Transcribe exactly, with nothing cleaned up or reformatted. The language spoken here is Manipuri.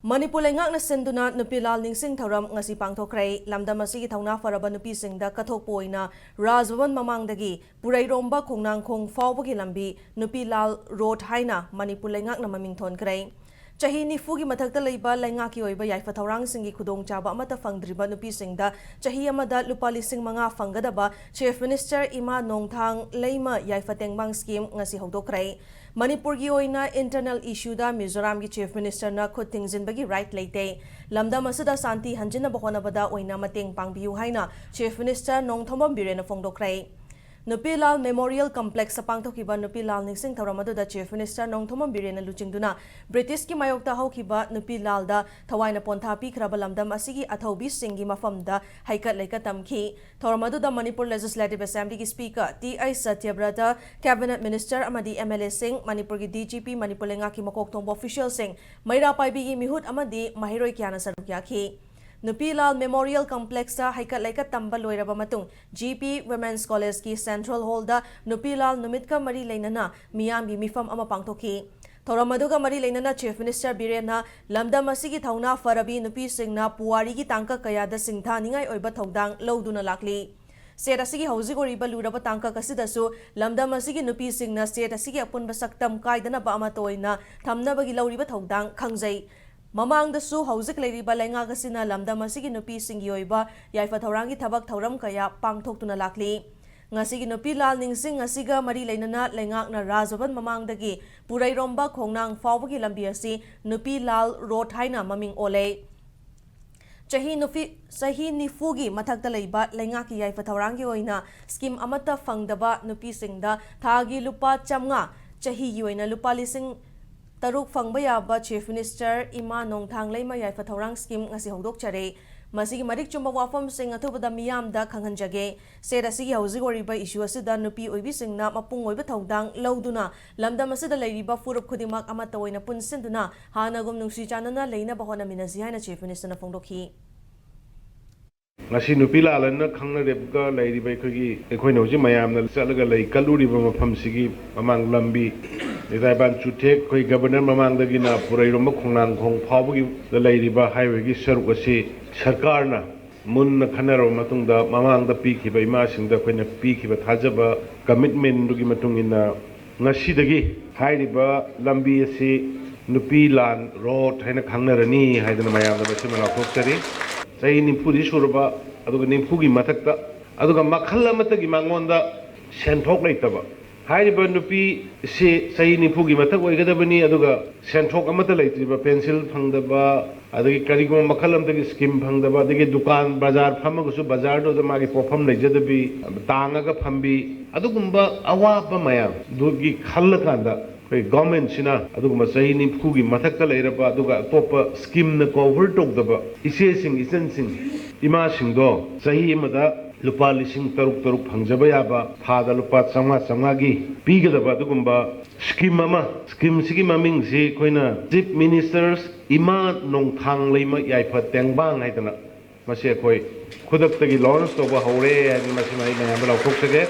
ꯃꯅꯤꯄꯨꯔ ꯂꯩꯉꯥꯛꯅ ꯁꯤꯟꯗꯨꯅ ꯅꯨꯄꯤ ꯂꯥꯜ ꯅꯤꯡꯁꯤꯡ ꯊꯧꯔꯝ ꯉꯁꯤ ꯄꯥꯡꯊꯣꯛꯈ꯭ꯔꯦ꯫ ꯂꯝꯗꯝ ꯑꯁꯤꯒꯤ ꯊꯧꯅꯥ ꯐꯔꯕ ꯅꯨꯄꯤꯁꯤꯡꯗ ꯀꯠꯊꯣꯛꯄ ꯑꯣꯏꯅ ꯔꯥꯖ ꯚꯕꯟ ꯃꯃꯥꯡꯗꯒꯤ ꯄꯨꯔꯩꯔꯣꯝꯕ ꯈꯣꯡꯅꯥꯡꯈꯣꯡ ꯐꯥꯎꯕꯒꯤ ꯂꯝꯕꯤ ꯅꯨꯄꯤ ꯂꯥꯜ ꯔꯣꯗ ꯍꯥꯏꯅ ꯃꯅꯤꯄꯨꯔ ꯂꯩꯉꯥꯛꯅ ꯃꯃꯤꯡ ꯊꯣꯟꯈ꯭ꯔꯦ꯫ ꯆꯍꯤ ꯅꯤꯐꯨꯒꯤ ꯃꯊꯛꯇ ꯂꯩꯕ ꯂꯩꯉꯥꯛꯀꯤ ꯑꯣꯏꯕ ꯌꯥꯏꯐ ꯊꯧꯔꯥꯡꯁꯤꯡꯒꯤ ꯈꯨꯗꯣꯡꯆꯥꯕ ꯑꯃꯠꯇ ꯐꯪꯗ꯭ꯔꯤꯕ ꯅꯨꯄꯤꯁꯤꯡꯗ ꯆꯍꯤ ꯑꯃꯗ ꯂꯨꯄꯥ ꯂꯤꯁꯤꯡ ꯃꯉꯥ ꯐꯪꯒꯗꯕ Chief Minister ꯏꯃꯥ ꯅꯣꯡꯊꯥꯡ ꯂꯩꯃ ꯌꯥꯏꯐ ꯇꯦꯡꯕꯥꯡ scheme ꯉꯁꯤ ꯍꯧꯗꯣꯛꯈ꯭ꯔꯦ꯫ ꯃꯅꯤꯄꯨꯔꯒꯤ ꯑꯣꯏꯅ internal issueꯗ ꯃꯤꯖꯣꯔꯥꯝꯒꯤ Chief Ministerꯅ ꯈꯨꯠ ꯊꯤꯡꯖꯤꯟꯕꯒꯤ right ꯂꯩꯇꯦ꯫ ꯂꯝꯗꯝ ꯑꯁꯤꯗ ꯁꯥꯟꯇꯤ ꯍꯟꯖꯤꯟꯅꯕ ꯍꯣꯠꯅꯕꯗ ꯑꯣꯏꯅ ꯃꯇꯦꯡ ꯄꯥꯡꯕꯤꯌꯨ ꯍꯥꯏꯅ Chief Minister ꯅꯣꯡꯊꯣꯝꯕꯝ ꯕꯤꯔꯦꯟꯅ ꯐꯣꯡꯗꯣꯛꯈ꯭ꯔꯦ꯫ ꯅꯨꯄꯤ ꯂꯥꯜ Memorial Complexꯇ ꯄꯥꯡꯊꯣꯛꯈꯤꯕ ꯅꯨꯄꯤ ꯂꯥꯜ ꯅꯤꯡꯁꯤꯡ ꯊꯧꯔꯝ ꯑꯗꯨꯗ Chief Minister ꯅꯣꯡꯊꯣꯝꯕꯝ ꯕꯤꯔꯦꯟꯅ ꯂꯨꯆꯤꯡꯗꯨꯅ ꯕ꯭ꯔꯤꯇꯤꯁꯀꯤ ꯃꯥꯌꯣꯛꯇ ꯍꯧꯈꯤꯕ ꯅꯨꯄꯤ ꯂꯥꯜꯗ ꯊꯋꯥꯏꯅ ꯄꯣꯟꯊꯥ ꯄꯤꯈ꯭ꯔꯕ ꯂꯝꯗꯝ ꯑꯁꯤꯒꯤ ꯑꯊꯧꯕꯤꯁꯤꯡꯒꯤ ꯃꯐꯝꯗ ꯍꯩꯀꯠ ꯂꯩꯀꯠ ꯇꯝꯈꯤ꯫ ꯊꯧꯔꯝ ꯑꯗꯨꯗ ꯃꯅꯤꯄꯨꯔ Legislative Assemblyꯒꯤ Speaker T H Satyabrata, Cabinet Minister ꯑꯃꯗꯤ MLAꯁꯤꯡ, ꯃꯅꯤꯄꯨꯔꯒꯤ DGP, ꯃꯅꯤꯄꯨꯔ ꯂꯩꯉꯥꯛꯀꯤ ꯃꯀꯣꯛ ꯊꯣꯡꯕ officialꯁꯤꯡ, ꯃꯩꯔꯥ ꯄꯥꯏꯕꯤꯒꯤ ꯃꯤꯍꯨꯠ ꯑꯃꯗꯤ ꯃꯍꯩꯔꯣꯏ ꯀꯌꯥꯅ ꯁꯔꯨꯛ ꯌꯥꯈꯤ꯫ ꯅꯨꯄꯤ ꯂꯥꯜ Memorial Complexꯇ ꯍꯩꯀꯠ ꯂꯩꯀꯠ ꯇꯝꯕ ꯂꯣꯏꯔꯕ ꯃꯇꯨꯡ, G P Women's Collegeꯀꯤ Central Hallꯗ ꯅꯨꯄꯤ ꯂꯥꯜ ꯅꯨꯃꯤꯠꯀ ꯃꯔꯤ ꯂꯩꯅꯅ ꯃꯤꯌꯥꯝꯒꯤ ꯃꯤꯐꯝ ꯑꯃ ꯄꯥꯡꯊꯣꯛꯈꯤ꯫ ꯊꯧꯔꯝ ꯑꯗꯨꯒ ꯃꯔꯤ ꯂꯩꯅꯅ Chief Minister ꯕꯤꯔꯦꯟꯅ ꯂꯝꯗꯝ ꯑꯁꯤꯒꯤ ꯊꯧꯅꯥ ꯐꯔꯕꯤ ꯅꯨꯄꯤꯁꯤꯡꯅ ꯄꯨꯋꯥꯔꯤꯒꯤ ꯇꯥꯡꯀꯛ ꯀꯌꯥꯗ ꯁꯤꯡꯊꯥꯅꯤꯡꯉꯥꯏ ꯑꯣꯏꯕ ꯊꯧꯗꯥꯡ ꯂꯧꯗꯨꯅ ꯂꯥꯛꯂꯤ꯫ State ꯑꯁꯤꯒꯤ ꯍꯧꯖꯤꯛ ꯑꯣꯏꯔꯤꯕ ꯂꯨꯔꯕ ꯇꯥꯡꯀꯛ ꯑꯁꯤꯗꯁꯨ ꯂꯝꯗꯝ ꯑꯁꯤꯒꯤ ꯅꯨꯄꯤꯁꯤꯡꯅ state ꯑꯁꯤꯒꯤ ꯑꯄꯨꯟꯕ ꯁꯛꯇꯝ ꯀꯥꯏꯗꯅꯕ ꯑꯃꯠꯇ ꯑꯣꯏꯅ ꯊꯝꯅꯕꯒꯤ ꯂꯧꯔꯤꯕ ꯊꯧꯗꯥꯡ ꯈꯪꯖꯩ꯫ ꯃꯃꯥꯡꯗꯁꯨ ꯍꯧꯖꯤꯛ ꯂꯩꯔꯤꯕ ꯂꯩꯉꯥꯛ ꯑꯁꯤꯅ ꯂꯝꯗꯝ ꯑꯁꯤꯒꯤ ꯅꯨꯄꯤꯁꯤꯡꯒꯤ ꯑꯣꯏꯕ ꯌꯥꯏꯐ ꯊꯧꯔꯥꯡꯒꯤ ꯊꯕꯛ ꯊꯧꯔꯝ ꯀꯌꯥ ꯄꯥꯡꯊꯣꯛꯇꯨꯅ ꯂꯥꯛꯂꯤ꯫ ꯉꯁꯤꯒꯤ ꯅꯨꯄꯤ ꯂꯥꯜ ꯅꯤꯡꯁꯤꯡ ꯑꯁꯤꯒ ꯃꯔꯤ ꯂꯩꯅꯅ ꯂꯩꯉꯥꯛꯅ ꯔꯥꯖ ꯚꯕꯟ ꯃꯃꯥꯡꯗꯒꯤ ꯄꯨꯔꯩꯔꯣꯝꯕ ꯈꯣꯡꯅꯥꯡ ꯐꯥꯎꯕꯒꯤ ꯂꯝꯕꯤ ꯑꯁꯤ ꯅꯨꯄꯤ ꯂꯥꯜ ꯔꯣꯗ ꯍꯥꯏꯅ ꯃꯃꯤꯡ ꯑꯣꯜꯂꯦ꯫ ꯆꯍꯤ ꯅꯨꯄꯤ, ꯆꯍꯤ ꯅꯤꯐꯨꯒꯤ ꯃꯊꯛꯇ ꯂꯩꯕ ꯂꯩꯉꯥꯛꯀꯤ ꯌꯥꯏꯐ ꯊꯧꯔꯥꯡꯒꯤ ꯑꯣꯏꯅ scheme ꯑꯃꯠꯇ ꯐꯪꯗꯕ ꯅꯨꯄꯤꯁꯤꯡꯗ ꯊꯥꯒꯤ ꯂꯨꯄꯥ ꯆꯥꯝꯃꯉꯥ, ꯆꯍꯤꯒꯤ ꯑꯣꯏꯅ ꯂꯨꯄꯥ ꯂꯤꯁꯤꯡ ꯇꯔꯨꯛ ꯐꯪꯕ ꯌꯥꯕ Chief Minister ꯏꯃꯥ ꯅꯣꯡꯊꯥꯡ ꯂꯩꯃ ꯌꯥꯏꯐ ꯊꯧꯔꯥꯡ scheme ꯉꯁꯤ ꯍꯧꯗꯣꯛꯆꯔꯦ꯫ ꯃꯁꯤꯒꯤ ꯃꯔꯤꯛ ꯆꯨꯝꯕ ꯋꯥꯐꯝꯁꯤꯡ ꯑꯊꯨꯕꯗ ꯃꯤꯌꯥꯝꯗ ꯈꯪꯍꯟꯖꯒꯦ꯫ State ꯑꯁꯤꯒꯤ ꯍꯧꯖꯤꯛ ꯑꯣꯏꯔꯤꯕ issue ꯑꯁꯤꯗ ꯅꯨꯄꯤ ꯑꯣꯏꯕꯤꯁꯤꯡꯅ ꯃꯄꯨꯡ ꯑꯣꯏꯕ ꯊꯧꯗꯥꯡ ꯂꯧꯗꯨꯅ ꯂꯝꯗꯝ ꯑꯁꯤꯗ ꯂꯩꯔꯤꯕ ꯐꯨꯔꯨꯞ ꯈꯨꯗꯤꯡꯃꯛ ꯑꯃꯠꯇ ꯑꯣꯏꯅ ꯄꯨꯟꯁꯤꯟꯗꯨꯅ ꯍꯥꯟꯅꯒꯨꯝ ꯅꯨꯡꯁꯤ ꯆꯥꯟꯅꯅ ꯂꯩꯅꯕ ꯍꯣꯠꯅꯃꯤꯟꯅꯁꯤ ꯍꯥꯏꯅ Chief Ministerꯅ ꯐꯣꯡꯗꯣꯛꯈꯤ꯫ ꯉꯁꯤ ꯅꯨꯄꯤ ꯂꯥꯜ ꯍꯥꯏꯅ ꯈꯪꯅꯔꯤꯕ ꯂꯩꯔꯤꯕ ꯑꯩꯈꯣꯏꯒꯤ, ꯑꯩꯈꯣꯏꯅ ꯍꯧꯖꯤꯛ ꯃꯌꯥꯝꯅ ꯆꯠꯂꯒ ꯂꯩ ꯀꯠꯂꯨꯔꯤꯕ ꯃꯐꯝꯁꯤꯒꯤ ꯃꯃꯥꯡ ꯂꯝꯕꯤ, ꯏꯔꯥꯏꯕꯥꯟ ꯆꯨꯊꯦꯛ ꯑꯩꯈꯣꯏ ꯒꯕꯔꯅꯔ ꯃꯃꯥꯡꯗꯒꯤꯅ ꯄꯨꯔꯩꯔꯣꯝꯕ ꯈꯣꯡꯅꯥꯡꯈꯣꯡ ꯐꯥꯎꯕꯒꯤꯗ ꯂꯩꯔꯤꯕ ꯍꯥꯏꯋꯦꯒꯤ ꯁꯔꯨꯛ ꯑꯁꯤ ꯁꯔꯀꯥꯔꯅ ꯃꯨꯟꯅ ꯈꯟꯅꯔꯕ ꯃꯇꯨꯡꯗ ꯃꯃꯥꯡꯗ ꯄꯤꯈꯤꯕ ꯏꯃꯥꯁꯤꯡꯗ ꯑꯩꯈꯣꯏꯅ ꯄꯤꯈꯤꯕ ꯊꯥꯖꯕ, ꯀꯃꯤꯠꯃꯦꯟꯗꯨꯒꯤ ꯃꯇꯨꯡ ꯏꯟꯅ ꯉꯁꯤꯗꯒꯤ ꯍꯥꯏꯔꯤꯕ ꯂꯝꯕꯤ ꯑꯁꯤ ꯅꯨꯄꯤ ꯂꯥꯟ ꯔꯣꯗ ꯍꯥꯏꯅ ꯈꯪꯅꯔꯅꯤ ꯍꯥꯏꯗꯅ ꯃꯌꯥꯝꯗ ꯃꯁꯤꯃ ꯂꯥꯎꯊꯣꯛꯆꯔꯤ꯫ ꯆꯍꯤ ꯅꯤꯐꯨꯗꯤ ꯁꯨꯔꯕ, ꯑꯗꯨꯒ ꯅꯤꯐꯨꯒꯤ ꯃꯊꯛꯇ, ꯑꯗꯨꯒ ꯃꯈꯜ ꯑꯃꯠꯇꯒꯤ ꯃꯉꯣꯟꯗ ꯁꯦꯟꯊꯣꯛ ꯂꯩꯇꯕ꯫ ꯍꯥꯏꯔꯤꯕ ꯅꯨꯄꯤꯁꯤ ꯆꯍꯤ ꯅꯤꯐꯨꯒꯤ ꯃꯊꯛ ꯑꯣꯏꯒꯗꯕꯅꯤ, ꯑꯗꯨꯒ ꯁꯦꯟꯊꯣꯛ ꯑꯃꯠꯇ ꯂꯩꯇ꯭ꯔꯤꯕ, ꯄꯦꯟꯁꯤꯜ ꯐꯪꯗꯕ, ꯑꯗꯒꯤ ꯀꯔꯤꯒꯨꯝꯕ ꯃꯈꯜ ꯑꯃꯗꯒꯤ ꯁ꯭ꯀꯤꯝ ꯐꯪꯗꯕ, ꯑꯗꯒꯤ ꯗꯨꯀꯥꯟ ꯕꯖꯥꯔ ꯐꯝꯃꯒꯁꯨ ꯕꯖꯥꯔꯗꯨꯗ ꯃꯥꯒꯤ ꯄꯣꯠꯐꯝ ꯂꯩꯖꯗꯕꯤ, ꯇꯥꯡꯉꯒ ꯐꯝꯕꯤ, ꯑꯗꯨꯒꯨꯝꯕ ꯑꯋꯥꯕ ꯃꯌꯥꯝꯗꯨꯒꯤ ꯈꯜꯂꯀꯥꯟꯗ ꯑꯩꯈꯣꯏ ꯒꯣꯔꯃꯦꯟꯁꯤꯅ ꯑꯗꯨꯒꯨꯝꯕ ꯆꯍꯤ ꯅꯤꯐꯨꯒꯤ ꯃꯊꯛꯇ ꯂꯩꯔꯕ, ꯑꯗꯨꯒ ꯑꯇꯣꯞꯄ ꯁ꯭ꯀꯤꯝꯅ ꯀꯣꯚꯔ ꯇꯧꯗꯕ ꯏꯆꯦꯁꯤꯡ, ꯏꯆꯟꯁꯤꯡ, ꯏꯃꯥꯁꯤꯡꯗꯣ ꯆꯍꯤ ꯑꯃꯗ ꯂꯨꯄꯥ ꯂꯤꯁꯤꯡ ꯇꯔꯨꯛ ꯇꯔꯨꯛ ꯐꯪꯖꯕ ꯌꯥꯕ, ꯊꯥꯗ ꯂꯨꯄꯥ ꯆꯥꯝꯃꯉꯥ ꯆꯥꯝꯃꯉꯥꯒꯤ ꯄꯤꯒꯗꯕ ꯑꯗꯨꯒꯨꯝꯕ ꯁ꯭ꯀꯤꯝ ꯑꯃ, ꯁ꯭ꯀꯤꯝꯁꯤꯒꯤ ꯃꯃꯤꯡꯁꯤ ꯑꯩꯈꯣꯏꯅ ꯆꯤꯐ ꯃꯤꯅꯤꯁꯇꯔꯁ ꯏꯃꯥ ꯅꯣꯡꯊꯥꯡꯂꯩꯃ ꯌꯥꯏꯐ ꯇꯦꯡꯕꯥꯡ ꯍꯥꯏꯗꯅ ꯃꯁꯤ ꯑꯩꯈꯣꯏ ꯈꯨꯗꯛꯇꯒꯤ ꯂꯣꯟꯆ ꯇꯧꯕ ꯍꯧꯔꯦ ꯍꯥꯏꯗꯅ ꯃꯁꯤꯃ ꯑꯩ ꯃꯌꯥꯝꯗ ꯂꯥꯎꯊꯣꯛꯆꯒꯦ꯫